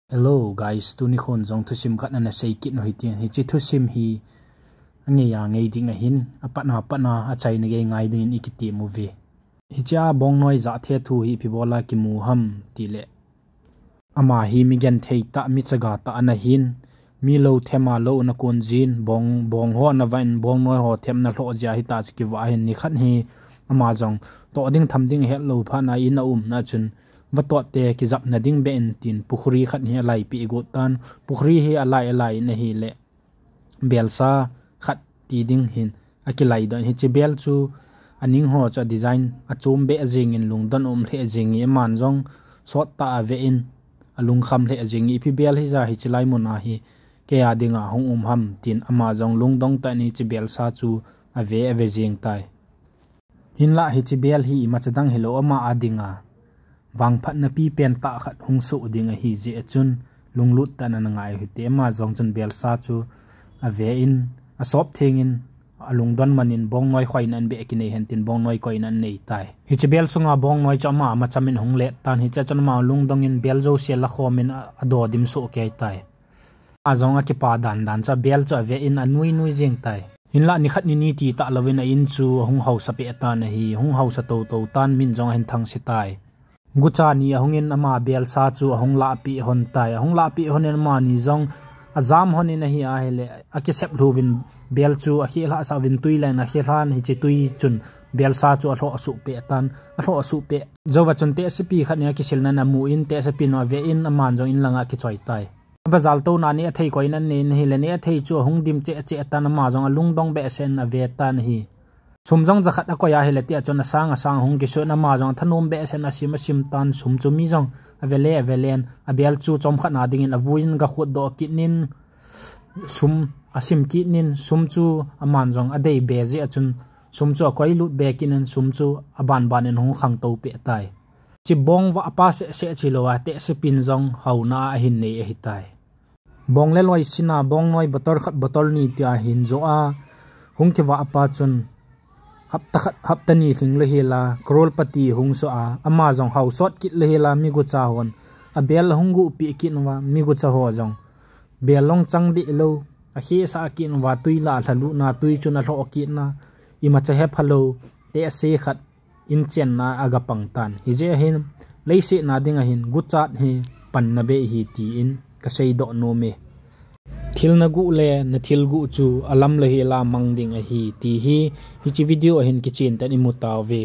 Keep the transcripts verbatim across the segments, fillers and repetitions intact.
Hello guys, tuni khon jong thusim khat ana sei kit u hite. Hiche thusim hi angei a ngei ding ahin, apatna patna achaina gei ngai dingin ikitem uve. Hichea bongnoi jahthe thu hi ipi bola kimu ham tile, ama hi mi genthei tah, mi chaga tah ana hin, mi lou thema lou ana kon jin, bong, bong ho ana va in, bongnoi ho themna lhoh jeh a hita chu kiva ahin. Nikhat hi ama jong toh ding tham ding ahet lou phat na in a umna chun, vatoh te kijapna ding beh in tin pukhuri khat hi alai peh got tan. Pukhuri hi alai alai in ahile, belsa khat ti ding hin akilai doh in, hiche bel chu aning ho chu a design achom beh jingin, lungdon um lheh jingin, aman jong sot tah a ave in, alungkham lheh jingin, ipi bel hija hiche lai mun a hi kei a dinga hung um ham tin ama jong lungdong tah in hiche belsa chu ave, ave jing tai. Hinlah hiche bel hi imacha dang hilou, ama a dinga vangphatna pipen tah khat hung soh ding ahi jeh chun, lunglut tah in ana ngai u hite. Ama jong chun belsa chu ave in, asop theng in, alungdon man in, bongnoi khoina in beh kinei hen tin bongnoi koina in nei tai. Hiche bel sunga bongnoi chu ama, ama cham in hung let tan, hichea chun ama lungdong in bel jouse lakhom in a, adodim soh kei tai. Ama jong akipa dan dan chu bel chu ave in anui nui jing tai. Hinlah nikhat nini ti tah louvin a in chu ahung hausa peh tan ahi, hung hausa toto tan, min jong ahin thangse tai. Gucha ni ahung in ama belsa chu ahung lahpeh hon tai, ahung lahpeh hon in amani jong ajam hon in ahi ahile, akisep lhu uvin bel chu akhelhah sah uvin tui lah in akhelhan, hiche tui chun belsa chu alhoh asuh peh tan, alhoh asuh peh. Jouva chun tehsepi khat in akisil nan amu in, tehsepi nu ave in aman jong in langa akichoi tai. Bazar touna neh thei koina in nei in ahile, neh thei chu ahung dim cheh cheh tan, ama jong alungdong behseh in ave tan ahi. Sum jong jakhat akoi ahile tia chun asang asang ahung kisun, ama jong athanom behseh in asim asim tan, sum chu mi jong ave le ave len, abel chu chomkhat na dingin avui in gakhut doh kit in, sum asim kit in, sum chu aman jong adei be jeh a chun, sum chu akoi lut be kit in, sum chu aban ban in hung khangtou peh tai. Hiche bong vah apa seh seh chu hilou a, tehsepin jong hauna a ahin nei ahitai. Bong le loi sina bongnoi bottle khat bottle ni tia ahin jo a, hung kivah apa chun hapta khat, hapta ni lhing lou hel a, crorepati hung soh a, ama jong hao sot kit lou hel a, mi gucha hon abel ahung guhpeh kit uva, mi gucha ho jong bel long chang deh lou, akhesah kit uva, tui lah a lhalut na, tui chun alhoh kit na, imacha hepha lou, tehse khat in chenna agapang tan. Hijeh a hin, leiset na dinga hin guchat hi panna bei ahi tin kasei doh nom e. Thil naguh le nathil guh chu alam lou hel a mang ding ahi ti hi hiche video a hin kichen tah in imu tauve.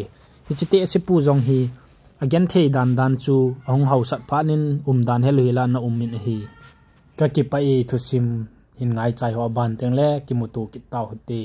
Hiche tehsepu jong hi agenthei dan dan chu ahung haosat phat in umdan helou hel a ana um in ahi. Kakipah e, thusim hin ngaichai ho, aban teng le kimuto kit tau hite.